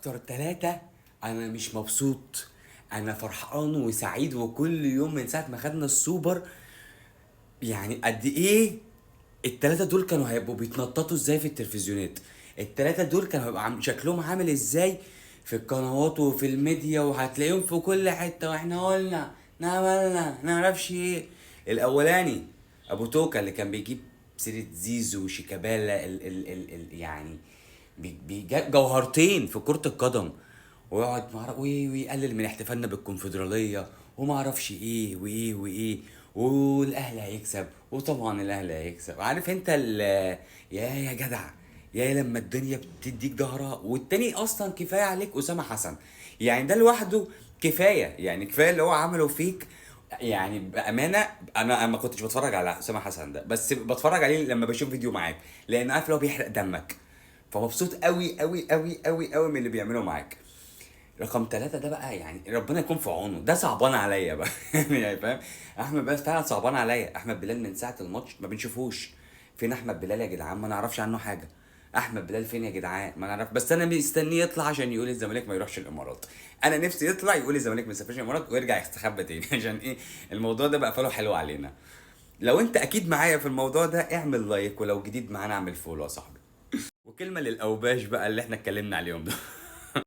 اكتر ثلاثة انا مش مبسوط، انا فرحان وسعيد، وكل يوم من ساعة ما خدنا السوبر يعني قد ايه التلاتة دول كانوا هيبقوا بيتنططوا ازاي في التلفزيونات. التلاتة دول كانوا هيبقوا شكلهم عامل ازاي في القنوات وفي الميديا، وهتلاقيهم في كل حتة. واحنا قلنا عملنا نعرفش ايه. الاولاني ابو توكا اللي كان بيجيب سيرة زيزو وشيكابالا، ال ال ال ال يعني جوهرتين في كرة القدم، ويقعد ويقلل من احتفالنا بالكونفدرالية وما اعرفش ايه وايه وايه، والاهلي هيكسب، وطبعا الاهلي هيكسب. عارف انت يا جدع، يا لما الدنيا بتديك ظهرها. والتاني اصلا كفاية عليك اسامة حسن، يعني ده لوحده كفاية، يعني كفاية اللي هو عمله فيك. يعني بامانه انا ما كنتش بتفرج على اسامة حسن ده، بس بتفرج عليه لما بشوف فيديو معاك، لان عارف لو بيحرق دمك. فمبسوط قوي قوي قوي قوي قوي من اللي بيعمله معاك. رقم ثلاثة ده بقى يعني ربنا يكون في عونه، ده صعبان عليا بقى. يعني فاهم، احمد بس فعلا صعبان عليا. احمد بلال من ساعة الماتش ما بنشوفوش. فين احمد بلال يا جدعان؟ ما نعرفش عنه حاجة. احمد بلال فين يا جدعان؟ ما نعرف. بس انا مستنيه يطلع عشان يقول الزمالك ما يروحش الامارات. انا نفسي يطلع يقول الزمالك ما يسافرش الامارات ويرجع يستخبى تاني. عشان ايه الموضوع ده بقى فاله حلو علينا. لو انت اكيد معايا في الموضوع ده اعمل like، ولو جديد معانا اعمل follow يا صاحبي. وكلمه للاوباش بقى اللي احنا اتكلمنا عليهم ده.